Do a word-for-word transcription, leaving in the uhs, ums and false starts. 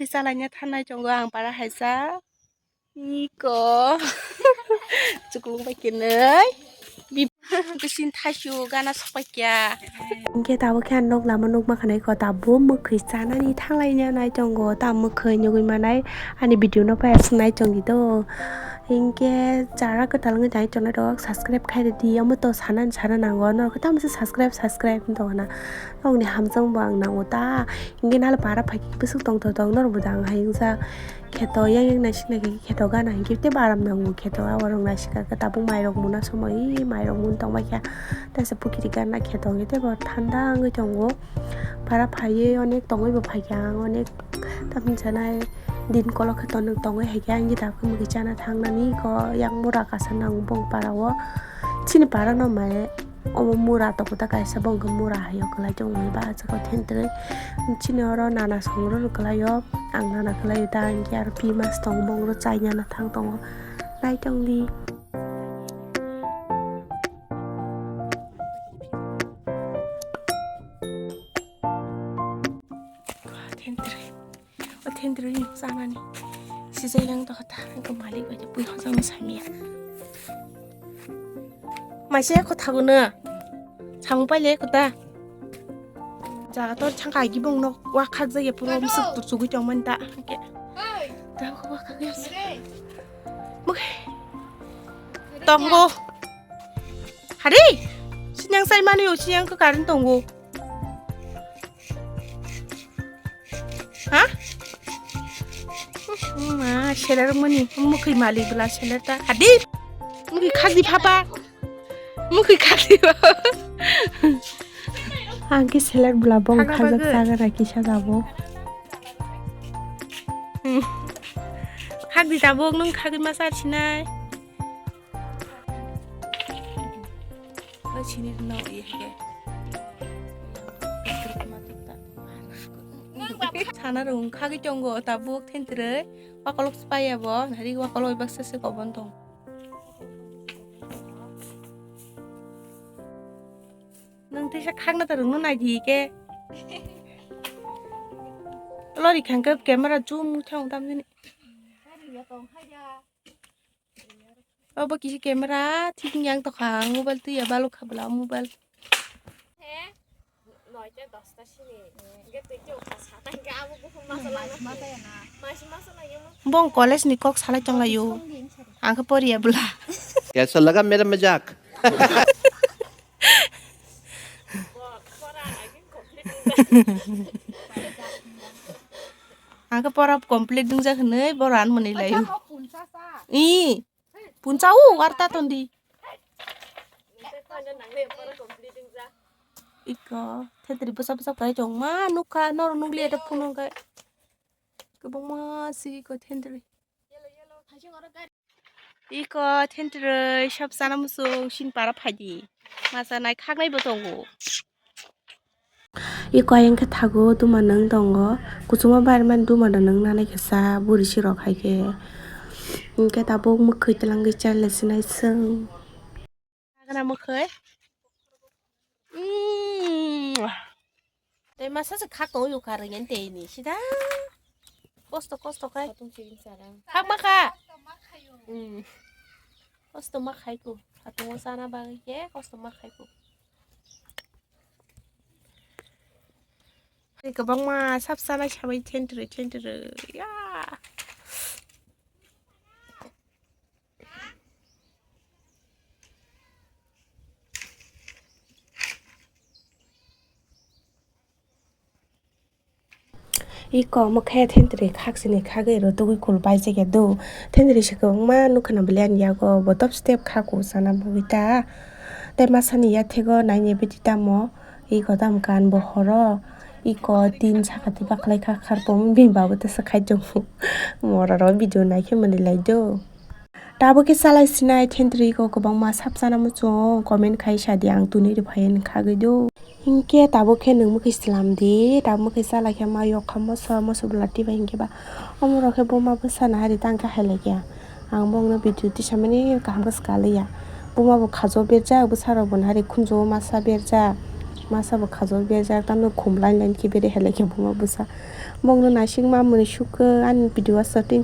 Chalaina thanai tongo ang para haisa. Iko. Chuklung bai kenai. Bip-, bisin thaisu gana sokpaikya. Hingke tabuk khe ang nok lama nukma khanai ko tabuk mwkhwi chanani thanglaina nai tongo ta mwkhwi nugwi manai ani video no paya swngnai tongdi do. Hingke chara kwtal wngwi nai tongnai rok subscribe khairidi omo to sanani sana nango norok khe tamo se subscribe subscribe wng tongna nokni hamjakmung bo ang nango ta. Hingke nalo para phaikhe bwswk tongthok tong norok bo dang hai wngjak. Kheto yang yang naisik naikhe kheto gana hinkhe teibo aram nango kheto aborok naisik kha khe tabuk mairok muna somoi mairok mun tongbaikha tesa pukhiri gana kheto hinkhe teibo thanda wngwi tongo para phaiwi onek tongwibo phaikha ang onek tamni chanai din kolok khe tonwi tongwi haikhe ang tabuk muichana thangnani kho yang mura kasa nango bong para o chini para no mai. Omo mura tongo ta kaisa bo hwnkhe mura hai o kwlai tongo ba ah jaga o thentwrwi chini oro nana songro rw kwlai o ang nana kwlai o ta hinkhe aro pi mas tongo bo oro chaina na thang tongo nai tongdi. Thentwrwi. O thentwrwi ni chanani. Sijai yang to kha ta, ang ko malik bai pui hojang no samia. Maise ko thago na. Samung pai le ko ta. Jaga to changka agi bong no wa khak jaya puro musuk tur chugui tong man ta. Ke. Ta ko wa khak ya. Muk. Tongo. Hari. Sinyang sai mani o sinyang ko karin tongo. Ha? Ma, seler mani, mukhui mali bela seler ta. Hadi. Mukhui khakdi phapa. Mukhui khakdi phapa. Ang ke seler bela bong khajak jaga raki sa jabo. Khakdi tabuk nung khakdi masa sinai. Sini rwna ui hake. Sana rung khagwi tongo tabuk thentwrwi. Wakolok spaya bo, nari wakolok baksa se kobon tong. Nung tisa khagna ta rungno nai di ke. Lori khangke camera zoom thang tam jini. Obo kisi camera thik yang tokha ang mobile twi ya balok kha bwla mobile. Bong college ni kok salai tong laio. Ang khe poriya bwla. Kaisa laga mera majak. Ang khe pora complete wngjak hinwi boro ani mwnwi laio. I. Puncha o warta tondi. Iko thentri bwsa bwsa kwlai tongma nukha norok nukliya ta phunukhe. Kwbangma si iko thentri. Iko thentri sab chana muchung sin para phaidi. Masa nai khaknai bo tongo. Iko ayang khe thago duma nwng tongo. Kuchukma bai rwmani duma da nwng nanai khe cha buri sirok hai khe. Hinkhe tabuk mwkhwi twlangwi chai lai sinai chwng. Nagana mwkhwi. Mm. Tei masa se khak tongwi ukha rwngya tei ni sida. Kosto kosto khai. Khak ma kha. Mm. Kosto ma khai ku. Khatungo chana bagwi khe kosto ma khai ku. Tei kwbangma sab chanai sabai thentwrwi thentwrwi ya. Iko omo khe thentwrwi khak sini khagwi rw tugui kul bai jagya do. Thentwrwi se kwbangma nukha na bwlai ani yago bo top step kha ku sana bagwi ta. Tei masani yathego naini biti tamo iko tam kan bo horo iko tin saka tiba khlai kha kharpom bini babu tesa khai tongo. Mora ro video nai khe mwnwi lai do. Tabuk khe chalai sinai thentwrwi ko kwbangma sab chana muchung comment khai sa di ang tuni rw phai ni khagwi do. Hinkhe tabuk khe nwng mwkhwi slam di tabuk mwkhwi chalai khe ma yok kha moso moso bwla tibai hinkhe ba omo rok khe buma bwsa na hari tang khe hai lai khe ang bongno video tisa mani kaham khe swkaliya buma bo khajo berjak bwsa rok bo nahari khunjo masa berjak Masa bo khajok bejak, tamno khum line line khe bere hele khe buma bwsa. Bongno naisingma mwnwi sukhe ani video aswk twi